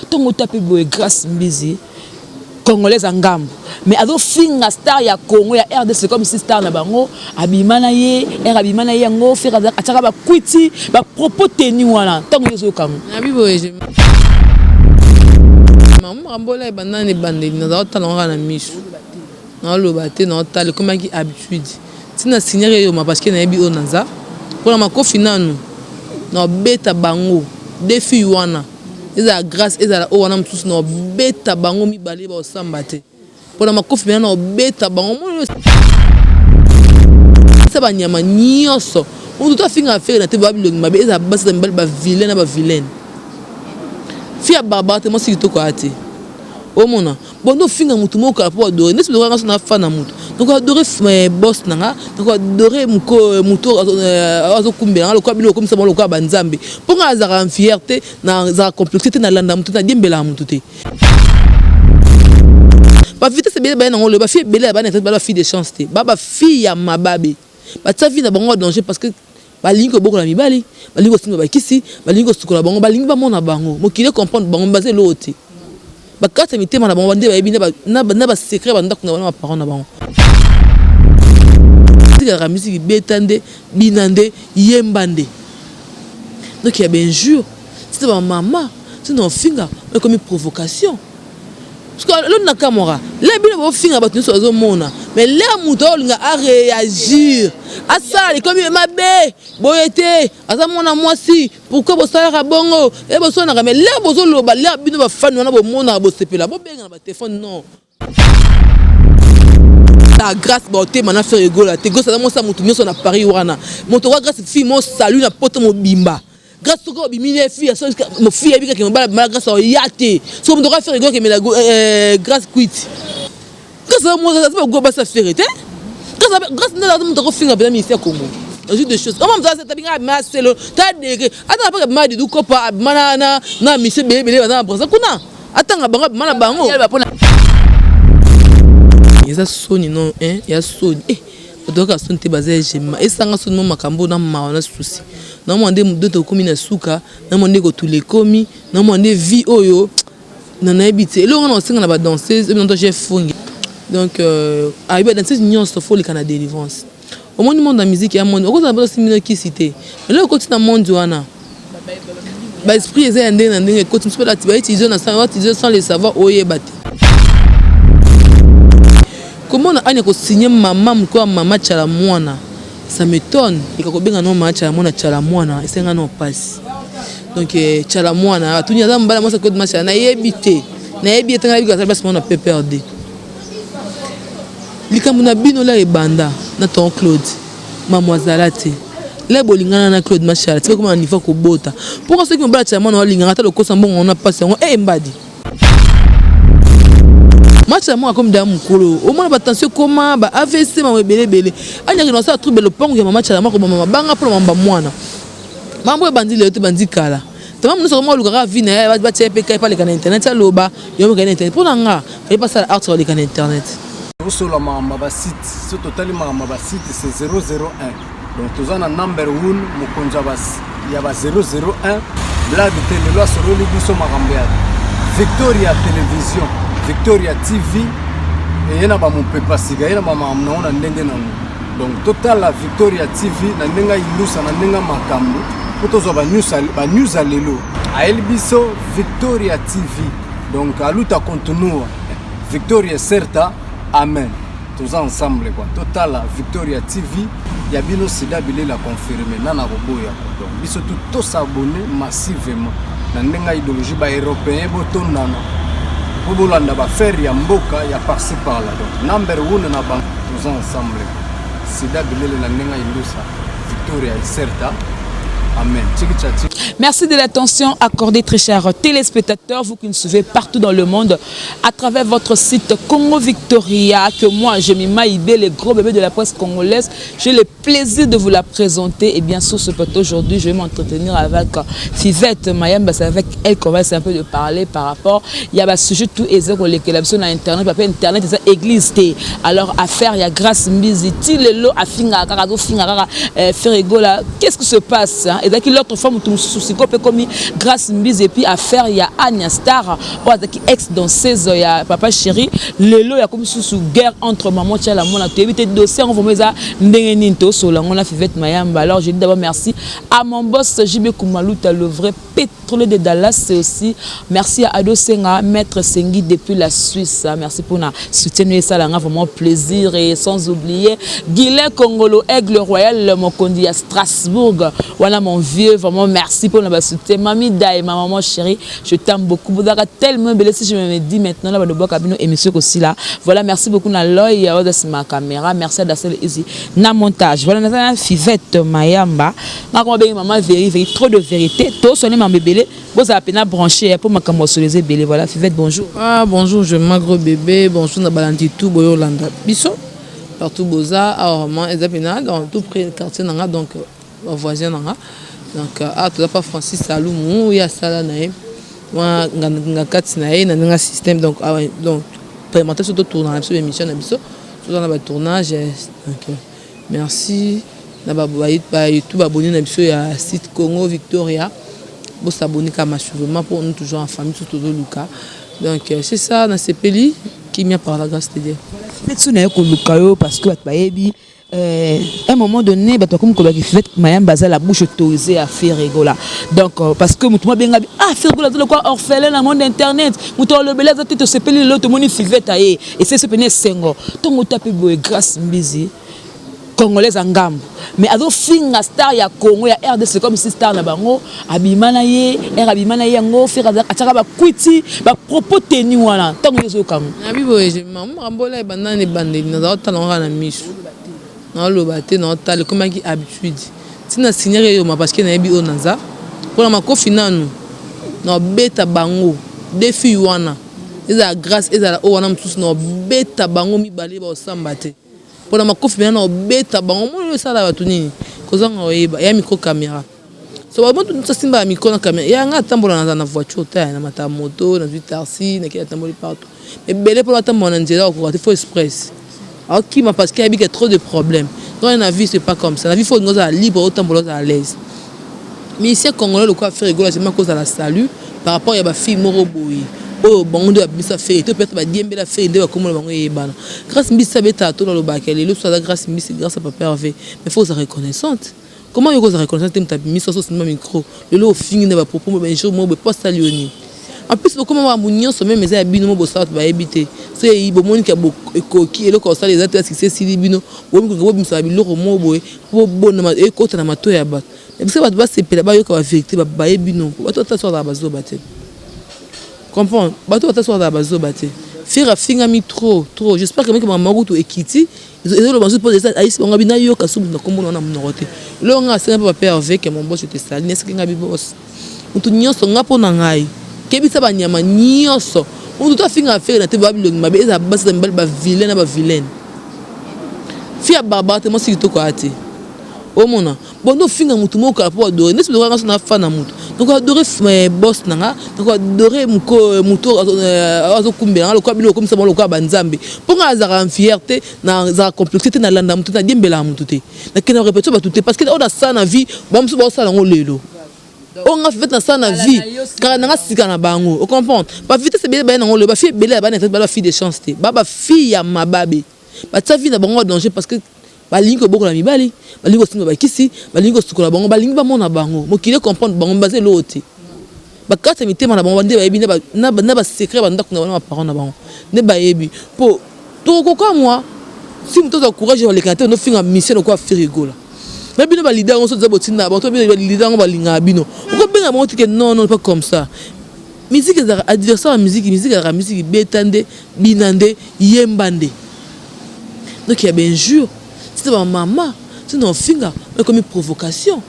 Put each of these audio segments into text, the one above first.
Ntongo ta mpe boye, Grâce Mbizi, congolaise ya ngambo, mais azofinga star ya Congo, ya RDC, comme si star na bango abima na ye r abima na ye yango Ferre atiaka bakwiti, bapropos teni wana. Ntango yo ozoyokango? Nabi boye, makambo oyo ebanda na ebandeli, nazala kotala kaka na miso, naoloba te, naotala, ekomaki habitude. Ntina signere eyoma parce que nayebi oyo naza mpona makofi nanu naobeta bango. Défi wana ezala Grâce, ezala oyo wana mosusu, naobeta bango mibale, baosamba te mpona makofi mpena naobeta bango. Esa banyama nyonso, motu to afinga Ferre na te, babilongi mabe, ezala basi na mibali, bavilain na bavilaine. Fi ya Barbara te, mwasi kitoko aya te. Omona bondo ofinga motu moko kala mpo adore neti lokanga so na fa na motu. Donc adore boss na nga, donc adore motu azokumbela nga lokola bino okomisa bango lokola banzambe. Mpo nga azalaka fier te, nazalaka complexe te, nalanda motu te, nadiembelaka motu te. Bavitesse ebele baye nango lelo, bafille ebele ya bana, ba bafille de chance te, ba bafille ya mababe, batia vie na bango en danger parce que balingi kobokola mibali, balingi kosimba bakisi, balingi kosukola bango, balingi bamona bango mokili comprendre bango. Baza eloko te, bakati ya mitema na bango nde bayebi na basecret bandako na bango na baparent na bango. Tikalaka misiki, beta nde, bina nde, yemba nde. Donc ya bainjure tina bamama, tina ofinga, ekomi provocation. Lelo na kamwaka le bino bofinga bato nyonso bazomona, mais le moto olinga aréagir, asala likomi mabe boye te, aza mwana mwasi, pourquoi bosalaka bongo? E bosonaka, mais le bozoloba, le bino bafani wana bomonaka, bosepela, bobenga na batelefone. Non, la Grâce baotema na Ferre Gola te. Grâce aza mwasi ya motu nyonso na Paris wana. Moto kwa Grâce, fille mo salut na poto mobimba. Grâce soki obimi ne fille, fille yebi kaka mobala bimala, Grâce oya te. Soki moto kwa Ferre Gola kemela Grâce kwiti, Grâce aza bago basi affaire te. Grâce nde aza moto akofinga mpenza ministère Congo azwi de choses. Oma moto atabinga abima selo ta dege, ata paka abima Didu Kopa, abima na mission ebele ebele, baza na Braza kuna, atanga bango, abima na bango. Eza soni non ya soni. Bato kaka soni te, baza egema esanga soni mo makambo na mawa na susi. Namona nde moto tokomi na suka, namona nde kotula ekomi, namona nde vie oyo na nayebi te. Eloko wana osenga na badanseuse oyo nato chef Fungi, donc ayebi badanseuse nyonso, faut oleka na délivrance. Omoni monde ya musique ya monde, okozala mpo osimbi no kisi te. Eloko ekoti na monde wana, baesprit eza ya ndenge na ndenge, ekoti mosusu mpe bautilize na bautilize sans le savoir, oyeba te. Komona ani kosigne mama moko ya mama Tiala Mwana, ça m'étonne. Eka kobenga no mama Tiala Mwana, Tiala Mwana esenga no mpasi. Donc Tiala Mwana atuni aza mobala mwasi Claude Mashala, nayebi te, nayebi ye te. Nayebi azali basi mwana PPRD. Likambo na bino la ebanda na ton Claude, mamo azala te le bolingana na Claude Mashala ti bakoma na niveau kobota. Mpoka soki mobala Tiala Mwana olingaka ata lokosa mbongo wana, mpasi yango e embadi match ya moko akomi daya mokolo, omona batension ekoma ba AVC, mama ebele ebele anyaki na osala trouble. Lopango ya mama Tiala moko, mama mabanga mpona mamba mwana. Mambo ebandi lelo te, bandi kala. Tama mosusu akoma olukaka vie na ye, batia ye mpe kai paleka na internet, aloba yo mokei na internet. Mpo na nga aye pasala art, aleka na internet. Tosola makambo ya basite. So totali makambo ya basite, c'est 001. Donc toza na number 1, mokonzi ya ba 001, blague te. Lelo asololi biso makambo ya Victoria Télévision, Victoria TV, eye na bamopepa sika, ye na bamakambo nango na ndenge nango. Donc totala Victoria TV na ndenge ayindusa, na ndenge makambo, mpo tozwa banews ya lelo. Ayeli biso Victoria TV. Donc a luta continua, victoria certa, amen. Toza ensemble quoi. Totala Victoria TV ya bino, sida bilela confirme nana koboya. Donc biso tu tosabone massivement na ndenge ya idéologie. Baeuropéen botondana mpo bolanda baaffaire ya mboka ya par-ci par-là. Donc number one na bango, toza ensemble, sida bilele na ndenge ya indusa, victoria certa, amen. Tiki tcha. Merci de l'attention accordée, très chers téléspectateurs, vous qui nous suivez partout dans le monde, à travers votre site Congo Victoria, que moi, je m'y le gros bébé de la presse congolaise. J'ai le plaisir de vous la présenter. Et bien sûr, ce plateau aujourd'hui, je vais m'entretenir avec Fivette Mayamba. C'est avec elle qu'on va essayer un peu de parler par rapport. Il y a un sujet tout et zéro sur internet, parce que internet, c'est église. Alors, affaire, il y a Grâce Mbizi, Tilelo, afinga, Karazo, Finga, Ferre Gola. Qu'est-ce qui se passe, hein? Ezalaki l'autre fois moto mosusu, sikoyo mpe komi Grâce Mbizi. Et puis affaire ya Ania Star oyo azalaki ex danseuse ya Papa Chéri, lelo yakomi susu guerre entre maman Tiala Mwana. Toyebi te dossier yango vraiment eza ndenge nini. Tosola yango na Fivette Mayamba. Alors je dis d'abord merci à mon boss JB Kumaluta, le vrai pétrolier de Dallas. C'est aussi merci à Ado Senga, maître Sengi depuis la Suisse. Merci pour la soutien, ça a vraiment plaisir. Et sans oublier Guilain Congolo, Aigle Royal, mokonzi à Strasbourg. Voilà mon vieux, vraiment merci pour le soutien. Mami Dai, ma maman chérie, je t'aime beaucoup. Vous avez tellement belle si je me dis maintenant là, de bois cabine émission aussi là. Voilà, merci beaucoup na l'oeil, ma caméra. Merci à Dassel Easy na montage. Voilà, na Fivette Mayamba. Maman véri, véri, trop de vérité. Tout sonné ma bébé, vous avez peine branché pour ma caméra sur les ebele. Voilà, Fivette, bonjour. Ah, bonjour, je magro bébé. Bonjour, na balandi tout boyo landa. Biso partout boza, ah vraiment eza pena dans tout près quartier nanga, donc voisin nanga. Donc ah toza pa Francis Salumu ya sala na ye. Mwa nga kati na ye na ndenge système, donc ah, donc permettre surtout tourner na biso émission na biso. Toza na ba tournage, donc merci na ba ba YouTube abonné na biso ya site Congo Victoria. Bosabonner kaka massivement pour nous toujours en famille, surtout tozoluka. Donc c'est ça, nasepeli kimia par la grâce de Dieu. Fivette, so naye koluka yo parce que bato bayebi à un moment donné bato bakomi kolobaki Fivette Mayamba aza la bouche autorisée ya Ferre Gola. Donc parce que moto mabenga ah Ferre Gola aza lokwa orphelin na monde internet, moto alobeli aza te. Tosepeli lelo tomoni Fivette aye esesi pene esengo. Ntongo ta mpe boye Grâce Mbizi, congolaise ya ngambo, mais azofinga star ya Congo, ya RDC, comme si star na bango abima na ye r abima na ye yango. Ferre atiaka bakwiti, bapropos teni wana. Ntango yo ozoyokango? Nabi boye, makambo oyo ebanda na ebandeli, nazala kotala kaka na miso, naoloba te, naotala, ekomaki habitude. Ntina signere eyoma parce que nayebi oyo naza mpona makofi nanu naobeta bango. Défi wana ezala Grâce, ezala oyo wana mosusu, naobeta bango mibale, baosamba te mpona makofi mpena naobeta bango. Moni oyo esala bato nini kozanga oyeba ya micro caméra. So bamoto nyonso asimba ya micro na caméra yanga atambola. Naza na voiture te, na mata moto, nazwi taxi, nakei, natamboli partout. Ebele mpona atambola na nzela okoka te, faut express akima parce qu'il y a trop de problèmes. Donc na vie, c'est pas comme ça. Na vie, faut olinga ozala libre, otambola, ozala à l'aise. Musicien congolais lokola Ferre Gola, jema kozala salut par rapport ya bafille moko boye oyo bango nde babimisa Ferre to peut-être badiembela Ferre nde bakomona bango eyebana. Grâce Mbisi abetaka to nalobaka lelo so aza Grâce Mbisi grâce à papa Hervé, mais faut oza reconnaissante. Comment yo koza reconnaissante te? Moto abimisa so osimba micro, lelo ofingi nde bapropos mo bainjure mo boye po asali yo nini? En plus bokoma makambo nyonso même eza ya bino mo bosala, bato bayebi te. So eyi bomoni ke ekoki eloko kosala eza te, succès esili bino, bobimisaka biloko mo boye po bobona ekota na matoi ya bato na biso, bato basepela, bayoka bavérité. Bayebi bino, bato ata so azala bazoba te, comprendre, bato ata so azala bazoba te. Ferre afingami trop trop. J'espère que meke makambo kutu ekiti, ezoloba mosusu mpo ayisi bango abi nayoka so moto na kombo na monoko te. Eloko nga asenga mpe papa Hervé ke mon boss te sali nesaki nga bi boss moto nyonso nga mpo na ngai kebisa banyama nyonso moto to afingaka Ferre na te, babilongi mabe, ezala basi na mibali, bavilain na bavilaine. Fi ya barbara te, mwasi kitoko aya te. Omona bondo ofinga motu moko kala mpo adore neti lokanga so na fa na motu. Donc adore boss na nga, donc adore motu azokumbela nga lokola bino okomisa bango lokola banzambe. Mpo nga azalaka fier te, nazalaka complexe te, nalanda motu te, nadiembelaka motu te, nakende répétition bato te, parce que oyo nasala na vie, bamosusu baosala yango lelo. Oyo nga Fivette nasala na vie kaka nanga sika na bango, ocomprendre? Bavitesse ebele baye nango lelo, bafille ebele ya bana ba bafille de chance te, ba bafille ya mababe, batia vie na bango en danger parce que balingi kobokola mibali, balingi kosimba bakisi, balingi kosukola bango, balingi bamona bango mokili comprendre bango. Baza eloko te, bakati ya mitema na bango nde bayebi na basecret bandako na bango na baparent na bango nde bayebi. Mpo tokokamwa si moto azwa courage balekana te, onofinga mission lokola Ferre Gola na bino baleader yango. So toza botinda bango to bino baleader yango balingaka bino, okobenga bango tike non non, pas comme ça. Musique ezalaka adversaire ya musique. Musique ezalaka musique, beta nde, bina nde, yemba nde. Donc ya bainjure tina bamama, tina ofinga, ekomi provocation.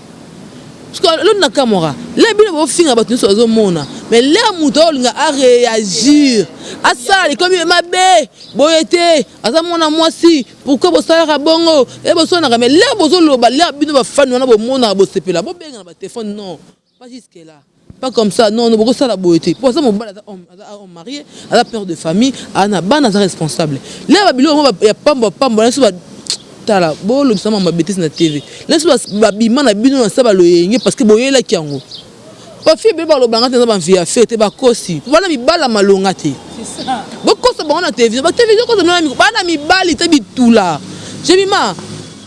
Parce que lelo na kamwaka le bino bofinga bato nyonso bazomona, mais le moto olinga aréagir, asala ekomi mabe boye te. Aza mwana mwasi, pourquoi bosalaka bongo? E bosonaka, mais le bozoloba, le bino bafani wana bomonaka, bosepela, bobenga na batelefone: non, pas jusque là, pas comme ça, non non, bokosala boye te. Po aza mobali, aza homme, aza homme marié, aza père de famille, aza na bana, aza responsable. Le babiloko mo ya pamba pamba nyonso. Botala, bolobisa mama betise na TV. Leso babima na bino na sa baloyenge parce que boyelaki yango. Ba fille ebele balobanga te, eza bamvi ya fe te, bakosi bana mibala malonga te. Bokosa bango na télévision, batélévision kosa bino bana mibali te. Bitula Jemima,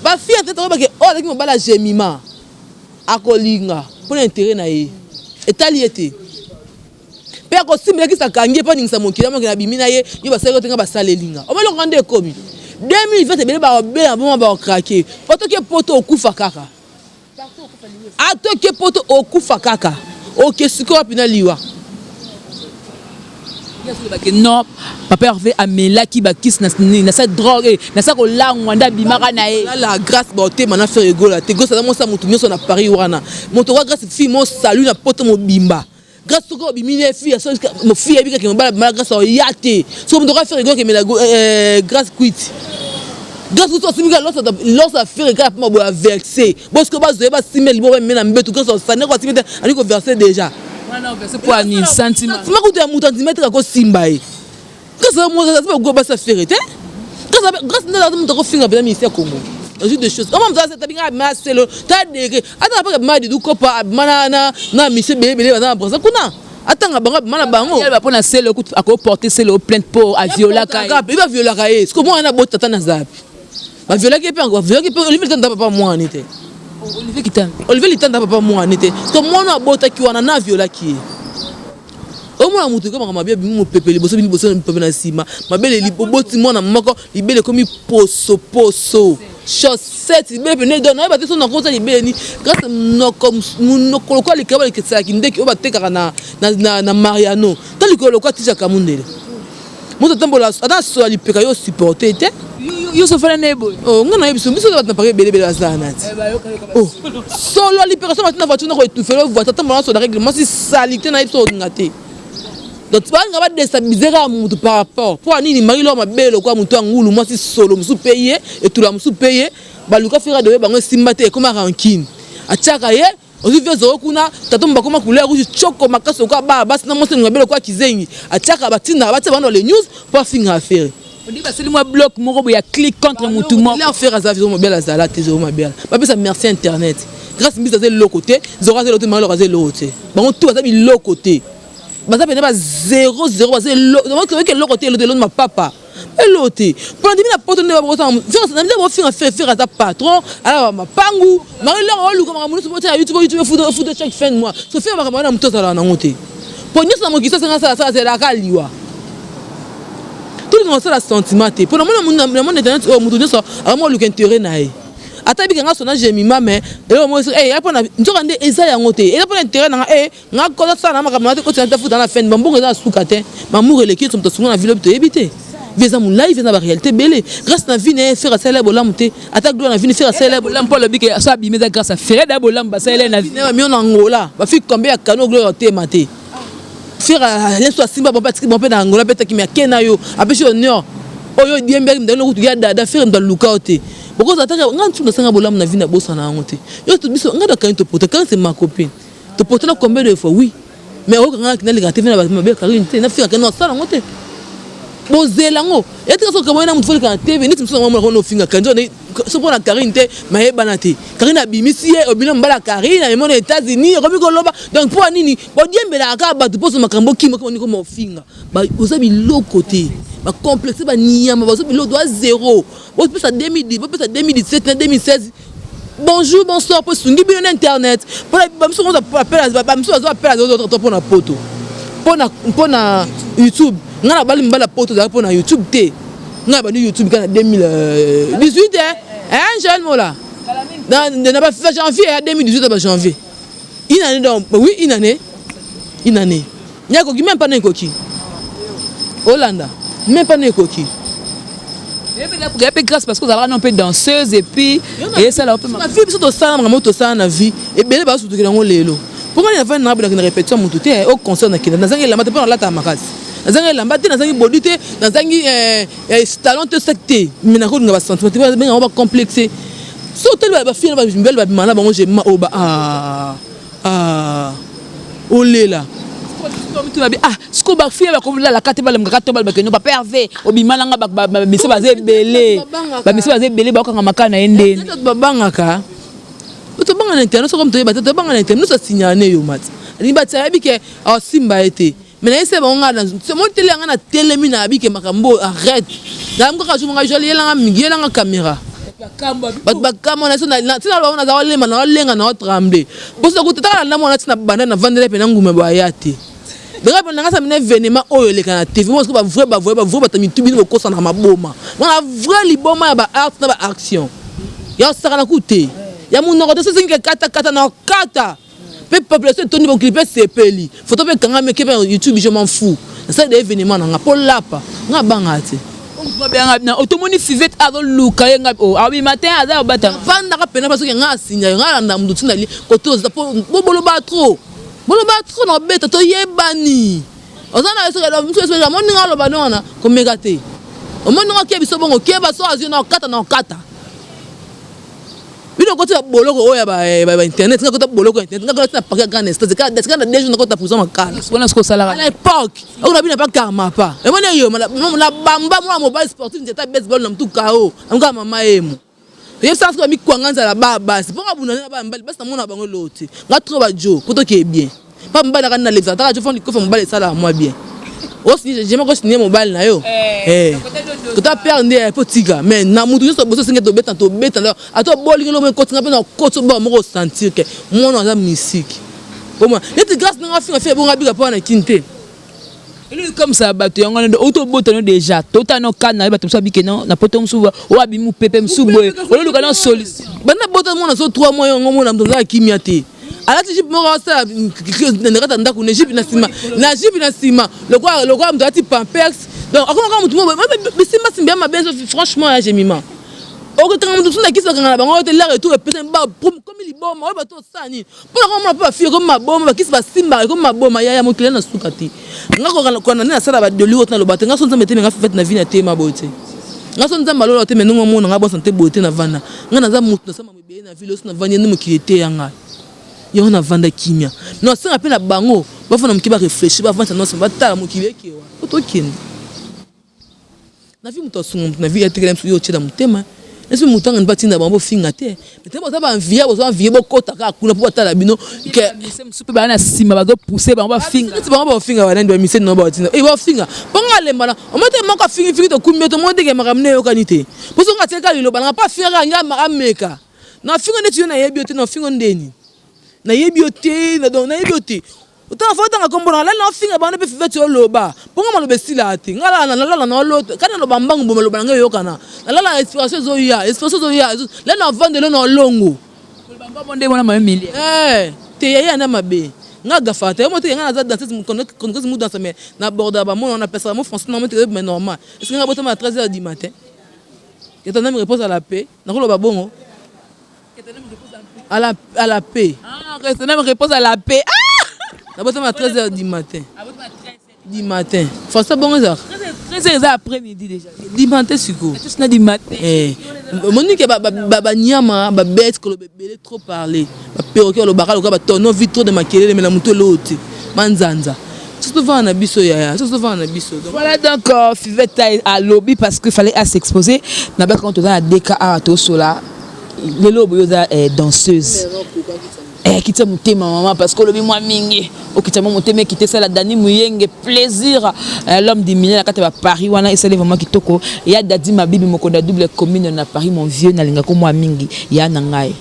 bafille te, toyebake oyo azalaki mobali ya Jemima akolinga mpona intérêt na ye, etali ye te mpe akosimbelakisa akangi ye mpo aningisa mokili amokili abimi na ye. Yo basaleli otenga basalelinga omelonga nde ekomi 2020. Ebele babela bongo, bakokrake po toke poto okufa kaka, atoke poto okufa kaka, oke sikoyo wapi na liwa? Ke non, papa Hervé amelaki bakisi na sa drogue, na sa kolangwa nde abimaka na ye. La grâce baotema na Ferre Gola te. Grâce aza mwasi ya motu nyonso na Paris wana. Moto kwa Grâce, fille mo salut na poto mobimba. Grâce soki obimi ne fille, fille yebi kaka mobala bimala, Grâce oya te. Soki moto kwa Ferre Gola kemela Grâce kwiti, Grâce kutu asimbi kaka losa Ferre kaka mpo boya verse bosiko bazoye basimbi liboko bameme na mbeto. Grâce osane ko asimbi te, ali koverse déjà. Sentiment kutu ya moto andima te, kosimba ye. Grâce aza basi affaire te. Grâce nde aza moto akofinga mpenza ministère Congo azwi de choses oma moto aza abima selo ta dege ata paka abima Didu Kopa, abima na monsieur ebele ebele baza na Braza kuna, atanga bango, abima na bango. Mpona selo akoporte selo plainte mpo aviolaka. Ye baviolaka ye siko mwana bota ata na zapi, baviolaki ye mpe, baviolaki mpe Olivier Litanda, papa mwana te. Olivier Kitanda. Olivier Litanda, papa mwana te. Siko mwana abotaki wana na aviolaki ye. Omona moto ekomaka mabe, abimi mopepe liboso, bimi liboso, mopepe na nsima, mabele oboti mwana moko, libele ekomi posoposo, chaussette, libele pene. Donc nayeba te so nakota libele ni grâce monoko, monoko lokola likaba lekesalaki ndeki oyo batekaka na Mariano ta likolo lokola tijaka mundele. Moto atambola ata sola lipeka, yo supporte te. Yo sofala na ye boye. Nga nayebi biso, biso bato na Paris ebele ebele bazala na ti solo lipeka so batina voiture nako étouffer voiture, atambola na sola règle mwasi salité, nayebi so olinga te. Donc balinga badéstabiliser kaka motu par rapport mpo anini Marie Lor mabe lokola motu ya ngulu, mwasi solo mosusu mpe ye etula mosusu mpe ye baluka fera doye bango esimba te, ekoma rancune atiaka ye. Ozwi vie zoro kuna tato bakoma couleur rouge choko makasi lokola bana basi na mwasi mabe lokola kizengi, atiaka batindaka batia bango dans les news mpo afinga affaire. Odi basali mwa bloc moko boye ya clique contre motu moko. Affaire aza zoro mabele, azala te zoro mabele. Bapesa merci internet. Grâce Mbisi aza eloko te, zoro aza eloko te, Maloko aza eloko te, bango tu baza biloko te, baza pene ba 0 0, baza eloko te, eloko te, eloko mapapa, eloko te. Mpona ndimi na poto nde nde bofinga Ferre. Ferre aza patron, ala mapangu. Marie Lor oluka makambo nyonso botia ya YouTube, YouTube efuta chaque fin de mois. So Ferre makambo wana moto azalaka nango te, mpo nyonso na mokili asenga asala asala, azelaka aliwa. Tolinga kosala sentiment te, mpo namona internet oyo moto nyonso akoma oluka intérêt na ye. Ata bikanga sona Jemima, mais eloko moko aya mpona nzoka nde eza yango te, eza mpona intérêt nanga e nga koza sala na makambo na te, kotina te, futa na fin. Bambongo eza na suka te, mamour eleki nyonso. Moto asunga na vie, lobi toyebi te. Vie eza molai, vie eza na baréalité ebele. Grâce na vie na ye, Ferre asalela bolamu te, ata gloire na vie ni Ferre asalela. Bolamu mpo alobi ke so abimi eza grâce à Ferre da bolamu basalela na vie. Bamio na Angola bafiki kombe ya kano gloire otema te. Ferre nyonso asimba bon mpe atiki bon mpe na Angola mpe taki, me ake na yo apesi honneur oyo odiembaki mdani kutu ya dada. Ferre moto aluka yo te, bokozala taka nga ntu nasanga bolamu na vie na bosana yango te. Yo biso nga nakani topota quand c'est ma copine, topotana combien de fois? Oui, mais okanga naleka te na mabe Karine te, nafikaka no asala yango te. Bozela yango etika soki kamoi na motu foleka na TV neti mosusu yango monaka ofinga Karine so mpo na Karine te, mayebana te. Karine abimisi ye, obina mobala Karine amemona États-Unis, okomi koloba. Donc mpo ya nini bodiembelaka kaka bato mposo makambo okima okoma koma ofinga? Oza biloko te, bacomplexe, banyama, baza biloko toa zéro. Bopesa 2010, bopesa 2017 na 2016, bonjour bonsoir, mpo esungi bino na internet. Mpona bamisu bazo apela to mpona poto, mpona YouTube. Ngai na bali mobali ya poto ozalaki mpona YouTube te. Ngai bandi YouTube kaka na 2018, hein, Joël Mola, na ba janvier ya 2018, ba janvier, une année. Donc oui, une année, une année nyakoki même pas na ekoki olanda même pas na ekoki. Ya mpe grâce parce que ozalaka na mpe danseuse et puis esala mpe. Na vie biso tosala makambo, tosala na vie ebele, bazosutukela yango lelo. Mpo ngai navandi nanga bonaki na répétition motu te, au concert nakenda, nazangi elamba te mpo nalataka makasi, nazangi elamba te, nazangi bodi te, nazangi talon te, sac te, mais nakolinga basentiment te, benga yango bacomplexe. So otali bafille na bamibali babima na bango, jema oyo ba olela. Ah, sikoyo bafille bakolalaka te, balamukaka te, balobaka no papa Herve obima nanga, bamisi baza ebele, bamisi baza ebele, bakokanga makala na ye ndeni. Babangaka, tobanga na internet, soki toyeba te, tobanga na internet, nyonso asignala ne yo mati alingi batia, ayebi ke asimba ye te. Mais nayebisa bango, ngai moni tele yanga na telemi, na yebi ke makambo oyo arrête. Nayebi kaka jour ngai joli yelanga mingi, yelanga caméra, bato bakama na ntina bango, naza olema na olenga na otremble poso kuta. Taka na mwana ntina banda na vandela mpe na nguma baya te. Donc mpe nanga samina événement oyo eleka na TV mo, bavrai bavrai bavrai bato mitu bino bokosana maboma wana, vrai liboma ya baart na baaction ya osakana ku te, ya monoko te. Sosingi katakata na okata mpe population etondi, mokili mpe sepeli, photo mpe ekangami, eke mpe YouTube. Je m'en fous, nasala de événement na nga mpo lapa nga banga te. Otomoni Fivete azoluka ye nga abima te, aza obata. Vandaka pena mpa soki nga asinya yo, nga alanda mutu ntina li kote oza po boloba trop, boloba trop na obeta, toyebani. Oza na soki omoni nga aloba no wana, komeka te. Omoni nga okie biso bongo, keba so azwi na okata na okata bino okoti na boloko oyo ya bainternet. Nga kota boloko ya internet, nga kota na parquet ya grande instance kaka na 2 jours, nakota prison Makala. Wana siko osalaka? À l'époque oyo na bino pa karma pa emoni eyo na bamba mwana mobali sportif, nzeta baseball na mutu kao amuka mama yemo toyebisaka soki bamikwanga nzala ba basi mpo nga bunda na bana mibali basi namona bango eloo te. Nga trop bajo po tokee bien mpa mobali aka nalekisa taka jo fo likofa mobali esalaka mwa bien. Osijema kosigne mobali na yo kota pere nde po tika. Mais na mutu nyonso boso osinge tobeta, tobeta ata obolingi lomo ekotinga mpe na koti oboka moko, osentir ke mwana aza mystique omona neti grâce nanga afinga finga bongo abika mpo wana kini te. Eloko ekamwisaka bato yango wana, outi obota no déjà, tota no kana na ye, bato mosusu abike no na poto, mosusu oyo abimi mopepe, mosusu boye, ololuka no solution. Banda bota mwana so 3 mois, yango mona moto aza kimia te, alati jupe moko asala na kati ya ndako na jupe na nsima, na jupe na nsima lokola moto alati pampers. Donc akomaka motu moko bisimbasimba ya mabe. Franchement, ya Jemima, okokanga moto mosusu na kisi, bakanga na bango te. Lare retour epesa komi liboma oyo bato osala nini mpona komona mpe bafille ekomi maboma, bakisi basimbaka ekomi maboma. Yaya, mokili na suka te. Nga kona nde nasala badoli oyo te, naloba te. Nga so Nzambe te, me nga fete na vie na tema boye te. Nga so Nzambe alola te, me ndenge omona nga bosa te boye te. Navanda, nga naza motu nasala ebele na ville oso, navandi nde mokili eteya ngai yango, navanda kimia. Nasenga mpe na bango bafanda moke, barefléchir, bavandisa nyonso, batala mokili ekewa po tokende na vie. Moto asunga moto na vie, atekela biso yo otie na motema esi moto anga batinda bango bofinga te. Te, boza baenvie, boza envie, bokota kaka kuna mpo batala bino. Mosusu mpe baa na nsima bazopousse bango bafinga. Neti bango bafinga banani, bamise no batinda e bafinga mpo nga alembana. Omo te moko afingifingi, tokumbi yo, tomoni teke makambo ne eyokani te. Mpo soki atiaka liloba nanga mpo afingaka nga, ameka na afinga neti yo nayebi yo te, na ofinga ndeni nayebi yo te, donc nayebi yo te. Otanga fo otanga kombo na lala, naofinga bango mpe Fivete oloba mponga maloba esilaka te. Nga nalala na olota kani, naloba mbangu bo maloba na ngai eyokana, nalala inspiration ezoya, inspiration ezoya la na vandelo na olongo. Nde wana mayo milie. Te, yaya na mabe nga gafaka te. Yo mo te, nga naza danseuse, congolaise mu danse, mais na borda bamona wana napesaka mo français na mo te. Mais normal, est ce que nga botama à 13 heures du matin, etanda mi repose à la paix, nakoloba bongo à la paix. Ah, repose à la paix. Ah! Nabotama à 13 heures du matin, du matin, français bongo ezalaka. 13 heures eza après-midi déjà. Du matin sikoyo. Na du matin. Omoni ke banyama babete koloba ebele, trop parler, baperroquet balobaka lokola batonneau vide, trop de makelele, me na motu eloo te, manzanza. Soki tovanda na biso, yaya, soki tovanda na biso. Voilà, donc Fivette alobi parce que fallait à s'exposer na baka. Toza na DK awa, tosola lelo boye. Oza danseuse, kitisa motema mama, parce que olobi mwa mingi, okitisa mwa motema, ekita esala Dani Muyenge plaisir, l'homme du million na kati ya baparis wana, esali vraiment kitoko. Ya Dadi Mabibi, mokonzi ya double commune na Paris, mon vieux, nalingako mwa mingi ya na ngai.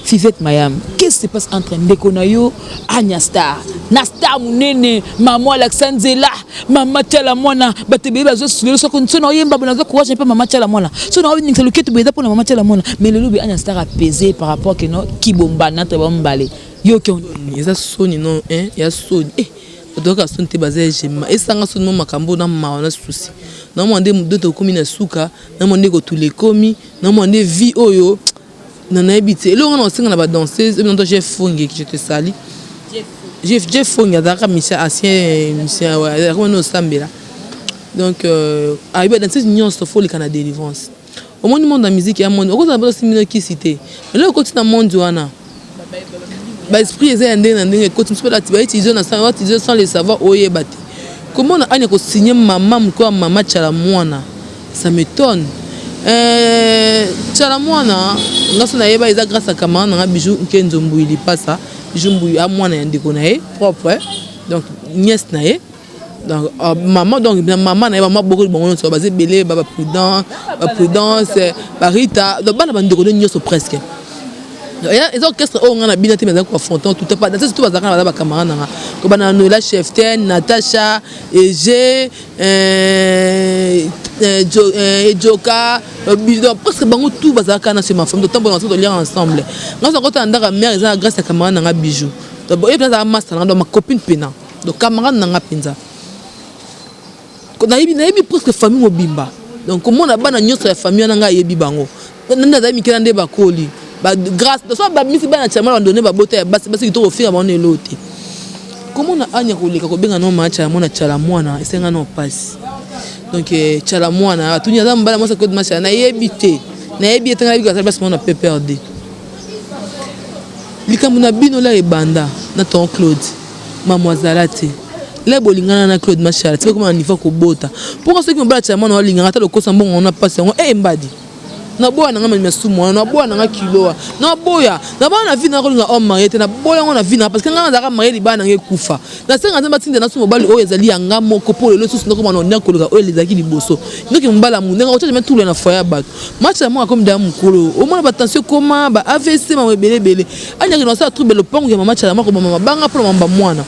Fivette Mayam, qu'est-ce qui se passe entre ndeko na yo Anya Star na star monene, mama alakisa nzela, mama Tiala Mwana? Bato ebele bazosulelo soko so na oyemba boye, naza courage mpe mama Tiala Mwana, so na oyiningisa loketo boye, eza mpona mama Tiala Mwana. Mais lelo boye Anya Star apese par rapport ke no kibombana entre bamibale, yo ke? Eza soni no ya soni. Bato kaka soni te, baza egema esanga soni mo makambo na mawa na susi. Namona nde moto tokomi na suka, namona nde kotula ekomi, namona nde vie oyo na nayebi te. Eloko nga na kosenga na badanseuse oyo, nto Jeff Fonge, je te sali Jeff Fonge, azalaka musicien, ancien musicien, azalaka wana osambela. Donc ayebi badanseuse nyonso fo oleka na délivrance. Omoni monde ya musique ya monde, okozala mpe osimbi no kisi te. Eloko ekoti na monde wana. Ba esprit eza ya ndenge na ndenge ekoti mosusu mpe ba utiliser na ba utiliser sans le savoir oyeba te. Komona Anya ko signer mama moko ya mama Tshala Muana ça m'etonne. Euh, Tshala Muana nga so nayeba eza grâce à camarade na nga Bijou Nkenzo Mbuyi Lipasa, Bijou Mbuyi a mwana ya ndeko na ye propre donc nièce na ye. Donc euh, maman donc na maman na ye maman bokoli bango nyonso baza ebele ba prudence ba prudence ba Rita donc bana bandeko nde nyonso presque eza orchestre oyo ngai na bino te mais azali koaffronte tout pas dans surtout bazalaka na baza bacamarade na nga kobanda na Noela Cheftaine Natacha Ege euh, euh, euh, Ejoka donc presque bango tout bazalaka na sur ma famille totambola ensemble toliaka ensemble ngai sokota na ndako ya mare eza na grâce ya camarade na nga Bijou donc ye mpe azalaka masta na nga donc ma copine mpena Donc camarade na nga penza. Nayebi nayebi presque famille mobimba. Donc komona bana nyonso ya famille wana nga ayebi bango. Nde azali mike na nde bakoli. Ba grâce donc so babimisi bana tshiamala bandone babota ya basi basi kitoko kofinga bango na eloko te. Komona Anya koleka kobenga no mama tshala mwana tshala mwana esenga no pasi. Donc eh, tshala mwana atuni aza mobali mwasi Claude Mashala nayebi te. Nayebi ete nayebi azali basi mwana PPRD. Likambo na bino la ebanda na ton Claude. Mamu azala te. La bolingana na Claude Mashala ti bakoma na niveau kobota. Pourquoi soki mobali atia mwana olingaka ata lokosa mbongo wana pasi yango eh mbadi. Na boya na nga masumu wana, na boya na nga kilo wana. Na boya, na boya na vie na kolinga homme marié te, na boya ngo na vie na parce que nga nazalaka marié libala na nga ekufa. Na senga Nzambe atinda na su mobali oyo ezali ya nga moko po lelo susu nakoma na honneur koleka oyo ezalaki liboso. Ndoki mobali ya munene otia jamais tulu na foyer ya bato. Match ya moko akomi deja mokolo omona ba tension ekoma ba AVC makambo ebele ebele. Anya kende kosala trouble lopango ya mama Tshala moko boma mabanga pona mamba mwana.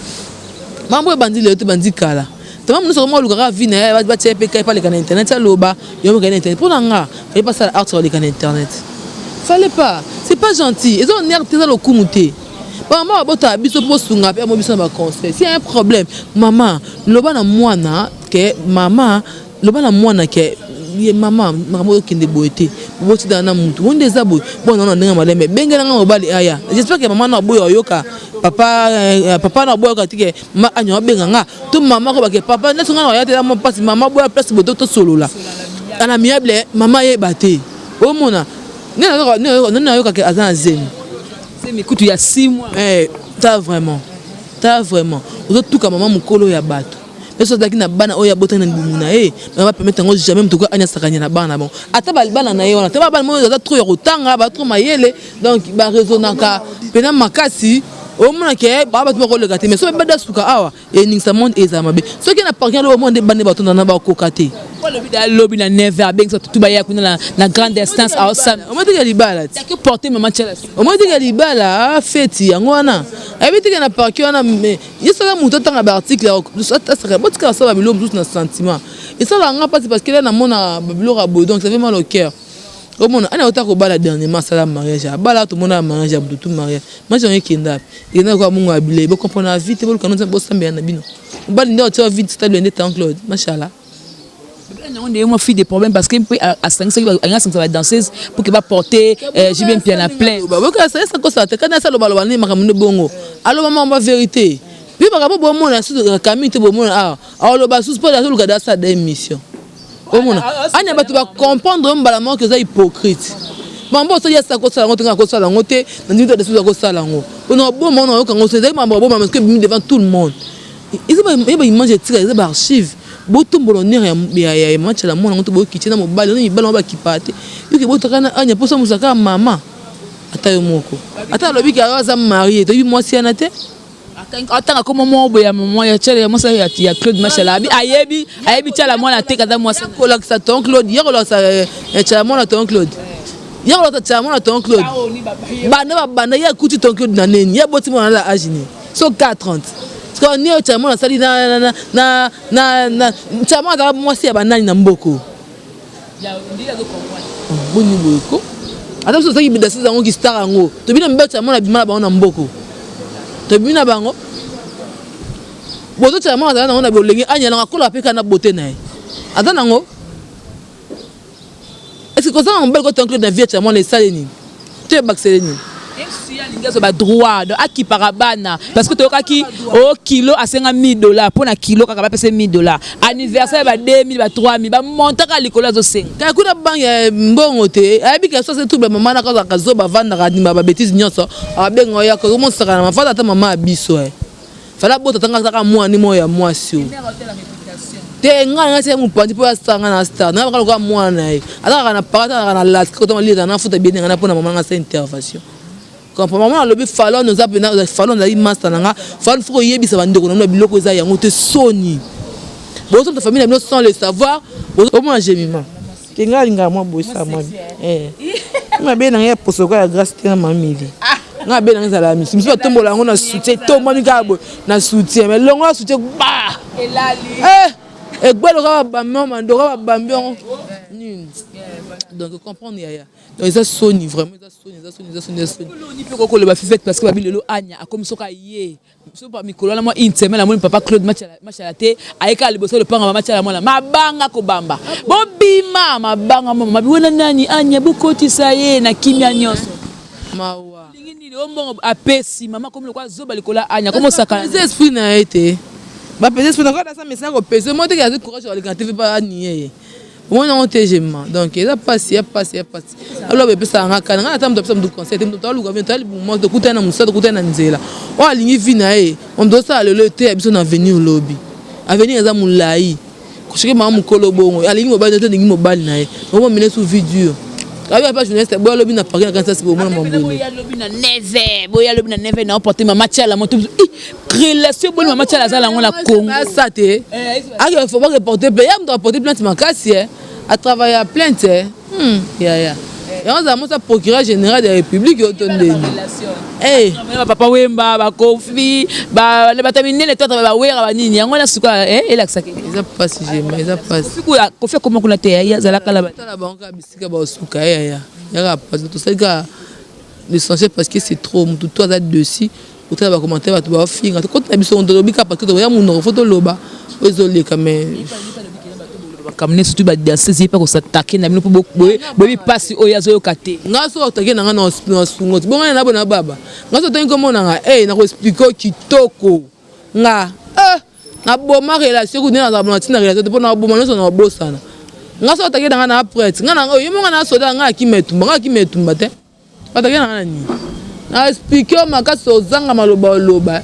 Mambo ebandi lelo te bandi kala. Tama munusu akoma koluka kaka vie na ye batia ye pe kai paleka na internet aloba yo moko na internet pona nga fallait pas sala art koleka na internet. Fallait pas. C'est pas gentil. Eza honneur te eza lokumu te. Ba mama babotaka biso po bosunga pe yango biso na ba conseil. S'il y a un problème, mama loba na mwana ke mama Loba na mwana ke ye mama makambo oyo kende boye te botindana na mutu bonde eza boye bona na ndenge malembe bengela nga mobali aya j'espère que mama na aboya oyoka papa euh, papa na aboya oyoka tike ma anyo abenga nga to mama ko bake papa neti nga na oya te na mpasi mama boya place boye tosolola à l'amiable mama ayeba te omona nde nayokaka aza na zemi zemi kutu ya 6 mois eh, ta vraiment ta vraiment ozotuka mama mokolo ya bato Pe soki azalaki na bana oyo abotaki na libumu na ye, ba permettre yango jamais moto anya sakanya na bana na bango. Ata ba bana na ye wana, ata ba bana oyo baza trop ya kotanga, ba trop mayele, donc ba raisonnaka pena makasi. Omona ke ba bato bakoleka te, mais soki bada suka awa eningisa monde ezala mabe. Soki na parking aloba omona nde bana batonda na bakoka te. Alobi da lobi na 9h abengisa tutu baya kuna na, na grande instance aosala. Omoni te ke libala ti. Yaki porter maman Tshala. Omoni te ke libala feti yango wana. Ayebi te ke na parking wana mais Ye sala mutu atanga ba article asaka botika asala ba biloko mosusu na sentiment esalaka nga pasi parce que là namona ba biloko ya boye donc ça fait mal au cœur omona ana ota kobala dernièrement asala mariage abala tomona mariage ya mutu tout mariage mariage yango ekenda wapi ekenda lokola mungu ya bilei bocomprendre vie te boluka nzambe bosambela na bino mobali nde otia vie stable nde tan Claude mashallah yango nde mwa fille de problème parce que mpe asangisaki alingi asangisa ba danseuse pour que ba porter euh, JB Mpiana plein bokosa te kana asa loba loba nde makambo nde bongo aloba makambo ya vérité mpe makambo bomona susu Camille te bomona awa aloba susu mpo azoluka da asala da émission omona anya bato bacomprendre yo mbala moko eza hypocrite mambo osali asa kosala yango te nga kosala yango te na ndimi te susu akosala yango mpona oboma ona oyoka yango ezali mambo aboma parce que ebimi devant tout le monde eza ba image etika eza ba archive botombola honneur ya ya ya match la mwana ngo to bokitie na mobali na mibali ngo bakipa te yoke botaka na anya posa mosaka mama ata yo moko ata alobi ke aza marie toyebi mwasi yana te atanga koma moko boye ya mama ya tshala ya mwasi ya Claude Mashala abi ayebi ayebi tshala mwana te kaza mwasi kolakisa ton Claude ya kolakisa eh, eh, tshala mwana ton Claude ya kolakisa tshala mwana ton Claude banda babanda ye akuti ton Claude na nini ye aboti mwana na age nini so 4 30 sikoyo nini oyo tshala mwana asali na na na na na tshala mwana azalaka mwasi ya banani na mboko boni boye ko ata biso tozalaki bidasise yango kistar yango tobina mibali tshala mwana abima na bango na mboko tobimi na bango bozo tshala mwana azala nango na bolenge anyalanga akola mpe kaka na bote na ye aza nango est ce que kozanga mobali ko tanke na vie ya mwana esali nini to ebakisele nini? Si alingi azwa badroit, donc akipaka bana, parce que toyokaki o kilo asenga 1000 $ mpo na kilo kaka bapesa 1000 $, anniversaire ba 2000, ba 3000, bamontaka likolo azosenga. Kaka kuna banque ya mbongo te. Ayebi ke so ase trouble, mama na kazalaka zo bavandaka, andima babêtises nyonso, abenga oyo akomosaka na mafanda. Ata mama ya biso e fala bota tanga kaka mwana moko ya mwasi oyo te. Ngai ngai tia mopanzi mpo asanga na star ngai baka lokola mwana na ye, azalaka na para, azalaka na laske kotama lileta nafuta bien ngai mpona mama ngai asa intervention. Comprend mama alobi Falon oza mpena Falon azali master na nga. Falon, faut koyebisa bandeko na bino biloko eza yango te. Soni bozomta famille na bino sans le savoir. Omona Jemima te, ngai alingaka mwa boye sa mwa mabe na ngai ya poso ya grâce te na mamili. Ngai abe na ngai ezala ya misu misu, batombola yango na soutien, etombami kaka boye na soutien, mais longo ya soutien ba egbelo kaka babambi yango, mandoka babambi yango nini. Donc comprendre yaya, donc eza soni vraiment, eza soni, eza soni, eza soni, eza soni. Oloni mpe kokoloba Fivete, parce que babi lelo Anya akomi soki aye so mikolo wana mwa une semaine, amoni papa Claude Machala te, ayekaka liboso lopanga mama Tiala mwana mabanga kobamba bobima mabanga mama mabi wana nani Anya bokotisa ye na kimia nyonso. Mawa. Lingi nini o mbongo apesi mama komi lokola zoba likolo ya Anya komosaka. Eza esprit na ye te, bapesa esprit na kaka nasa kopesa mo teke azwi courage aleka te mpe aniye ye omoni yango te. Jema donc eza pasi ya pasi ya pasi. Aloba epesaka nga kana nga ata moto apesa moto conseil te. Moto aluka vino toali bumo, tokutani na mosala, tokutani na nzela oyo alingi vie na ye. Moto osala lelo ete ya biso na avenir, lobi avenir eza molai. Soki mama mokolo bongo alingi mobali te, alingi mobali na ye omomene su vie dure. Abi apa journaliste boya lobi na parquet na Kansas, bomona mambweni. Boya lobi na 9, boya lobi na 9 na oporte mama Tiala moto relation boni mama Tiala aza nango na Congo. Asa te ake faut pas reporter plainte ya moto aporter plainte makasi atravaille ya plainte yaya yango azala mosa procureur général de la République oyo to ndeni. Papa Wemba, bakofi, bato minene to bawera banini yango wana suka elakisaki. Eza pasi jema, eza pasi. Kofi akoma kuna te, ye azalaka la. Tala bango kaka bisika baosuka yaya, yaka pasi. Tosali kaka l'essentiel parce que c'est trop. Motu to aza dessus otala bacommentaire, bato baofinga koti na biso, tolobi kaka parce que toya monoko, faut toloba oyo ezoleka, mais Makambo nyonso surtout badanseuse, ye mpe kosatake na bino mpo boyebi mpasi oyo azoyoka te. Nga so otake na nga na sungo ti bongo na bona baba nga so otangi komona nga e nakoexpliquer kitoko. Nga naboma relation kutu nde nazala na ntina relation te mpo naboma nyonso na kobosana. Nga so otake na nga na prête nga na yo monga na soda nga akima etumba, nga akima etumba te. Batake na nga na nini na expliquer yo makasi, ozanga maloba oloba.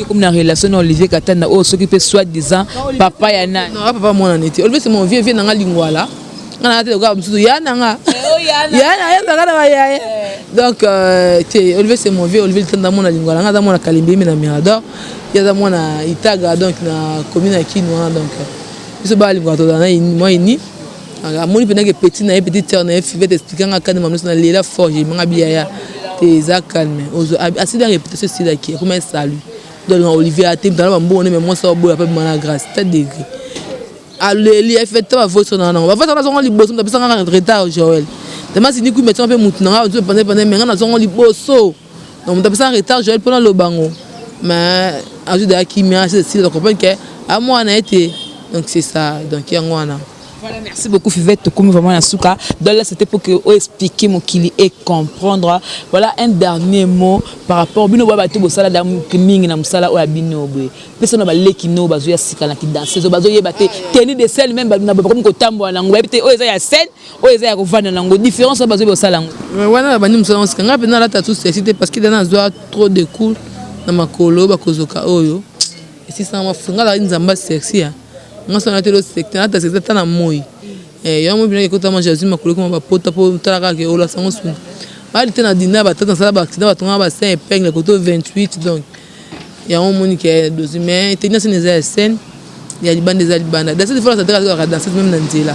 Comme na relation na Olivier Katanda oyo soki mpe soit disant papa ya nani. Non, papa mwana neti Olivier, c'est mon vieux, vieux nanga lingwala. Nga na te lokola mosusu ya nanga ya na ye zalaka na bayaya. Donc te, Olivier c'est mon vieux. Olivier Litanda mwana lingwala, nga aza mwana Kalimbimi na Mirador, ye aza mwana Itaga, donc na commune ya Kinu wana. Donc biso baya lingwala tozala na mwa ini. Amoni mpenza ke petit na ye, petite sœur na ye Fivete, explique nga kani mama nyonso na lela fort. Jemanga biyaya te, eza calme, asili ya réputation esilaki, akoma salut. Donc Olivier ate mutala bambongo nde me mwasi oboya mpe bima na grâce ta degré aleli efe te. Bavoice na nango, bavoice nazongo liboso, moto apesanga retard Joel tema sini kui metinga mpe mutu na nga pande pande me nga nazongo liboso. Donc moto apesanga retard Joel mpona lobango, mais azwi daya kimia esili, comprendre ke amwana ye te. Donc c'est ça, donc yango wana. Voilà, merci beaucoup Fivette, tokomi vraiment na suka. Donc là c'était pour que o expliquer mokili et comprendre. Voilà, un dernier mot par rapport bino ba bato bosala da mingi na musala oyo bino boye. Pesa na baleki no bazo ya sika na kidanse, bazo yeba te tenue de scène même na bakomi kotambola nango, bayebi te oyo eza ya scène, oyo eza ya kovanda nango, différence oyo bazo bosala yango. Wana bandi mosala sika, ngai mpenza nalata tout sexy te parce que dana nazwa trop de coups na makolo bakozoka oyo esisanga mafu. Ngai azalaki nzambe sexy ya nga so nalati elo sexy, nalata sexy ata na moi yango moi mpena ekotama jazui makolo ekoma bapota mpo tala kaka olasango suni bali te na dina batata nasala baaccident batongaka ba 5 épingle koto 28. Donc yango omoni ke dosi, mais tenue scène eza ya scène, ya libanda eza libanda. Danseuse faut azalaka danseuse même na nzela.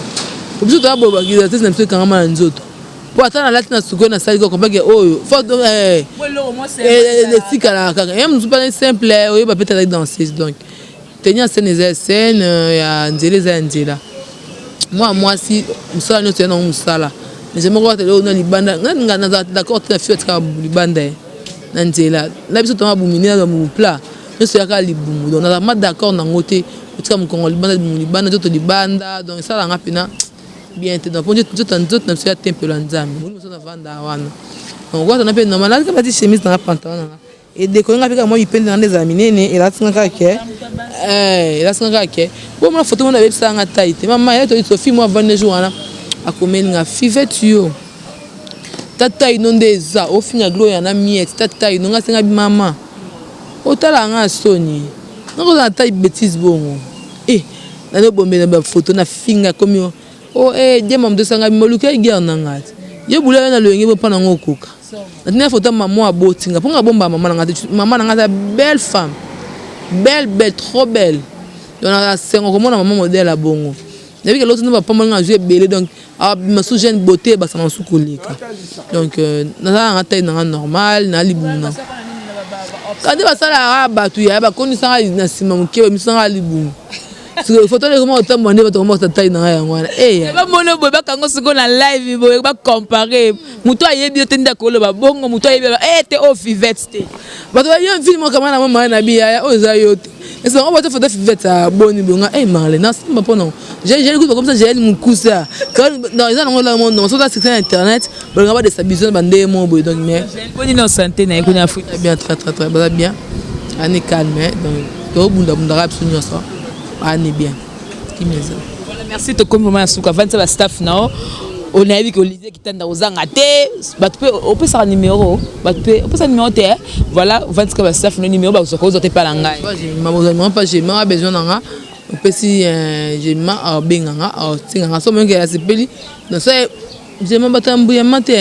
Po biso toya boye, danseuse na biso ekangama na nzoto, po ata nalati na sukoyo nasali kaka comprendre ke oyo esikalaka kaka ye mosusu mpana simple oyeba mpe tazali danseuse. Donc tenue ya scène eza ya scène, ya nzela eza ya nzela. Mwana mwasi mosala nyonso ya nango mosala, mais moko atele oyo na libanda nga nazala d'accord te na fio atikaka libanda ye na nzela na biso tanga bumine na bamumu plat nyonso yaka libumu. Donc nazala ma d'accord nango te, otika mokongo libanda, libumu libanda, nzoto libanda, donc esalanga mpena bien te. Donc po nzoto na biso ya tempelo ya Nzambe, molimo so navanda wana. Donc wata na mpe normal, nalati kaka chemise nanga, pantalon nanga, edekole nga mpe kaka mwa mipende nanga nde ezala minene, elati nga kaka ke elati nga kaka ke bomona foto mona abebisaka nga tai te. Mama ya toyi Sophie mo avandi jour wana, akomeli nga: "Fivete, yo tata ino nde eza ofinga Gloria na miete tata ino." Nga senga mama otala nga soni, nga kozala tai bétise bongo e nani obombela bafoto na finga komi o e diema moto esanga moluka guerre na nga te. Yo bula yo na loyenge bo mpa nango okoka natina foto mama abotinga mpo nga bomba mama na nga te. Mama na nga aza belle femme, belle, belle, trop belle. Donc nasenga komona mama modèle ya bongo. Nayebi ke loso nde bapamboli nga, azwi ebele. Donc abima su jeune beauté ebasama su koleka. Donc naza nanga taille nanga normal na libumu na kandi basalaka bato ya bakondisanga na nsima moke, bamisanga libumu. Foto ekoma kotambola nde bato koma taille nanga yango wana. Bamona boye, bakango sikoyo na live boye, bacompare. Moto ayebi yo te nde akoloba bongo, moto ayebi e te oyo Fivete te. Bato bayo film kama na mama na bi yaya oyo eza yo te. Ese bango bato foto Fivete aboni bonga e Marle nasamba mpona Jael kutu bakomisa Jael mokusa. Non, eza nango la mondo soki succès na internet, balinga badéstabiliser na bandenge moko boye. Donc mais boni na santé na ye kuna Afrique? Bien, très très très, baza bien, ani calme. Donc tobundabundaka biso nyonso, ani bien, kimia eza. Voilà, merci. Tokomi vraiment na suka. Vandisa bastaff na yo, onayebi ke Olivier Kitanda kozanga te. Bato mpe opesaka numéro, bato mpe opesaka numéro te. Voilà, vandisaka bastaff no numéro, bazwaka ozwa te mpa na ngai. Mabozwa mpa Jema, besoin na nga opesi Jema, abenganga, atinganga so moyoke asepeli. So Jema bato ya mbuyama te,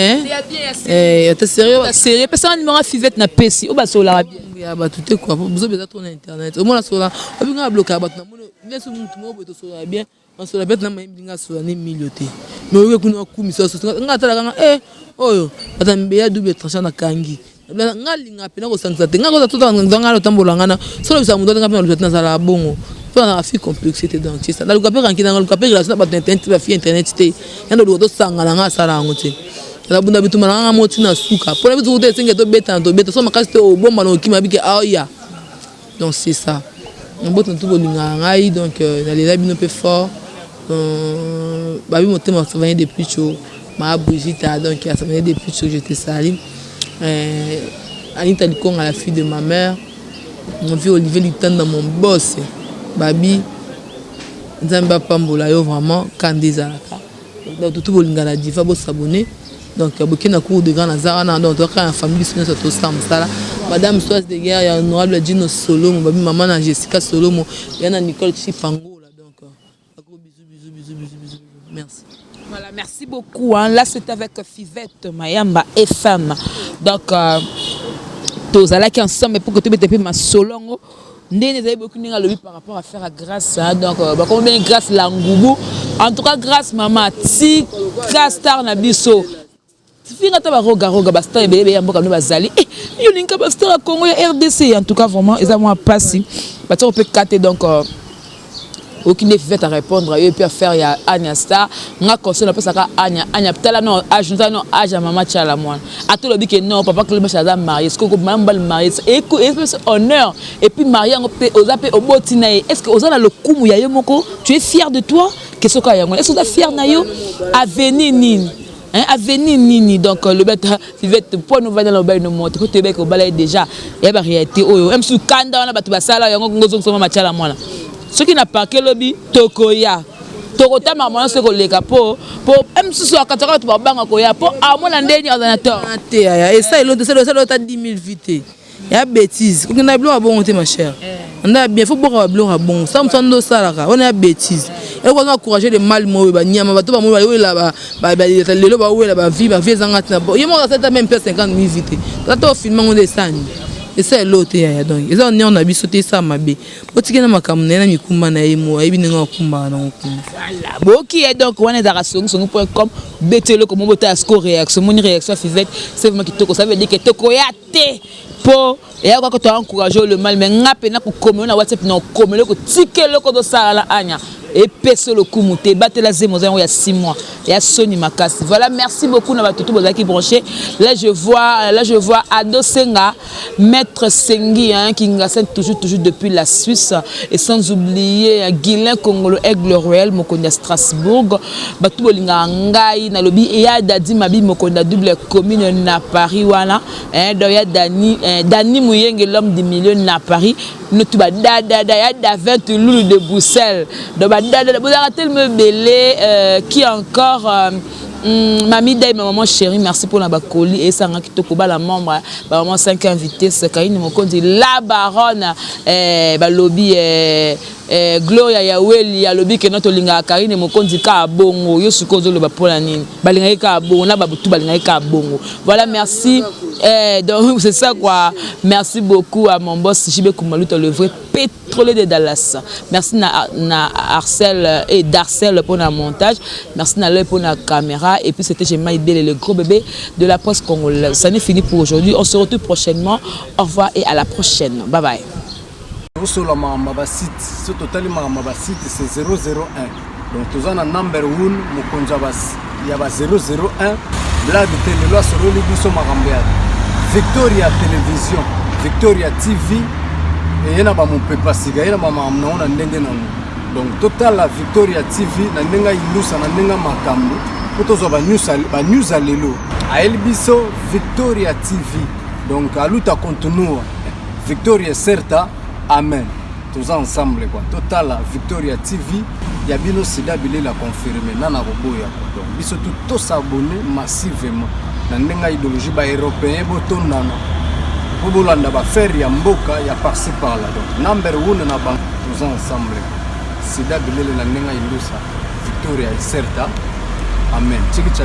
ata sérieux. Sérieux, pesaka numéro ya Fivete na pesi oyo basololaka bien. Ya bato te kua bozoba eza trop na internet. Omona sola obinga bablokaka bato namoni nyonso. Mutu moko boye tosolola bien, masola bien, tina mayembi nga sola ne milio te. Mais oyoki kuna akumisa nga, atalaka nga e oyo bato mbeya double tranchant nakangi nga linga mpena kosangisa te. Nga koza nga otambola nga na solo bisa moto nga mpe naluka te, nazala bongo mpo nazala fille complexe te. Donc c'est ça, naluka mpe ranki, naluka mpe relation na bato na internet te, bafille internet te. Yanda oluka tosangana, nga asala yango te. Nazabunda bituma na nga mo ntina suka mpona biso te. Esenge tobetana, tobeta so makasi te, obomba na okima bike aoya. Donc c'est ça, mboto tu bolingaka ngai. Donc nalela bino mpe fort. Babi motema savane depuis tio ma Brigitte. Donc savane depuis tio, je te salue. Anita Likonga, la fille de ma mère, mon vieux Olivier Litanda, mon boss, babi Nzambe apambola yo vraiment. Kanda ezalaka. Donc tutu bolingana diva, bosabone. Donc boke na cour de grand, naza wana. Donc toka na famille, biso nyonso tosala mosala. Madame Soise de guerre ya honorable Dino Solomo, babi mama na Jessica Solomo ya na Nicole Chipangola. Donc gros bisous, bisous, bisous, bisous, bisous, merci. Voilà, merci beaucoup. Hein. Là, c'est avec Fivette Mayamba FM. Donc, tozalaki ensemble pour que tu mettes ma solongo. Ndenge ezali boki ndenge alobi par rapport à faire à Grâce, hein. Donc bakomi bien Grâce Langubu. En tout cas, Grâce mama tika star na biso, finga ta barogaroga, bastar ebele ebele ya mboka bino bazali. Yo olinga bastar ya Congo, ya RDC. En tout cas, vraiment eza mwa mpasi batiako mpe kate. Donc oki nde Fivete à répondre yo et puis affaire ya Anya Star, nga conseil napesaka Anya: Anya, tala no âge, tala no âge ya mama Tiala mwana. Ata olobi ke non, papa Clébach aza marié, ce que mama mobali marié epesa honneur et puis marié yango mpe oza mpe oboti na ye. Est ce que oza na lokumu ya yo moko? Tu es fier de toi? Question kaka yango: est ce que oza fier na yo? Avenir nini, hein, avenir nini? Donc lobi ata Fivete mpo novanda na mobali no moto po toyebaki obala ye déjà ya baréalité oyo mosusu kanda wana bato basala yango ngozongisoma matiala mwana. Soki na parke lobi tokoya, tokotama mwana soki koleka po mosusu akataka bato babanga koya mpo amona ndeni aza na tort. Te yaya, esa elo te, esala ota 10 000 vues te, ya bêtise. Kokenda biloko ya bongo te, ma chère. Nda bien, faut boka babiloko ya bongo sa mosu ndo osalaka wana ya bêtise. Eloko aza encourager le mal moyo banyama bato bamoi bawela lelo, bawela bavie, bavie ezanga ntina. Ye moko asala même mpe 50 000 vues te. Tata ofilme yango nde esani esa elo te yaya. Donc eza honneur na biso te, esala mabe. Botikeli na makambo na ye na mikumba na ye, mo ayebi ndenge akumbaka nango kuna. Voilà, boki ye. Donc wana ezalaka songisongi.com. Beti eloko mo botala siko réaction, moni réaction ya Fivette, c'est vraiment kitoko. Ça veut dire que tokoya te mpo eya kaka to encourage le mal. Mais nga mpe nakokomela na WhatsApp, na okomela kotika eloko tosala na Anya. Epesa lokumu te, batela zemi oza yango ya 6 mois, ya soni makasi. Voilà, merci beaucoup na bato to bozalaki branché. Là je vois Ado Senga, Maître Sengi, hein, Kingasen, toujours toujours depuis la Suisse, et sans oublier Guilain Congolo, Aigle Royal, mokonzi ya Strasbourg. Bato bolingaka ngai, nalobi ya Dadi Mabi, mokonzi ya double commune na Paris wana, hein. Donc ya Dani, hein, Dani Muyenge, l'homme du milieu na Paris. Notu badadada ya Davin Toulouse de Bruxelles. Donc badadada bozalaka tellement ebele. Qui encore? Mami Dai, ma maman chérie, merci pour la bakoli esanga kitoko. Bala membre ba maman 5 invités, Karine Mokonzi la baronne, balobi Gloria Yaweli alobi ke no tolingaka Karine Mokonzi kaka bongo. Yo sikoyo ozoloba mpona nini balingaki kaka bongo na babutu, balingaki kaka bongo. Voilà, merci. Donc c'est ça quoi. Merci beaucoup à mon boss JB Kumaluta, le vrai pétrolier de Dallas. Merci na Arcel et Darcel pour le montage. Merci na l'œil pour la caméra. Et puis c'était Gemma Ibele, le gros bébé de la presse congolaise. Ça n'est fini pour aujourd'hui. On se retrouve prochainement. Au revoir et à la prochaine. Bye bye. Tosola makambo ya basite. So totali makambo ya basite, c'est 001. Donc toza na number 1, mokonzi ya ba 001. Blague te, lelo asololi biso makambo ya Victoria Télévision, Victoria TV. Eye na bamopepa sika, ye na bamakambo nango na ndenge nango. Donc totala Victoria TV na ndenge ayindusa, na ndenge makambo, mpo tozwa banews ya lelo. Ayeli biso Victoria TV. Donc aluta continua, victoria certa, amen. Toza ensemble quoi. Totala Victoria TV ya bino. Sida bilela confirme nana koboya quoi. Donc biso tu tos'abonner massivement na ndenge ya idéologie. Baeuropéen botondana mpo bolanda baaffaire ya mboka ya par-ci par-là. Donc number one na bango, toza ensemble quoi. Sida bilele na ndenge ya indusa, victoria certa, amen. Tiki cha.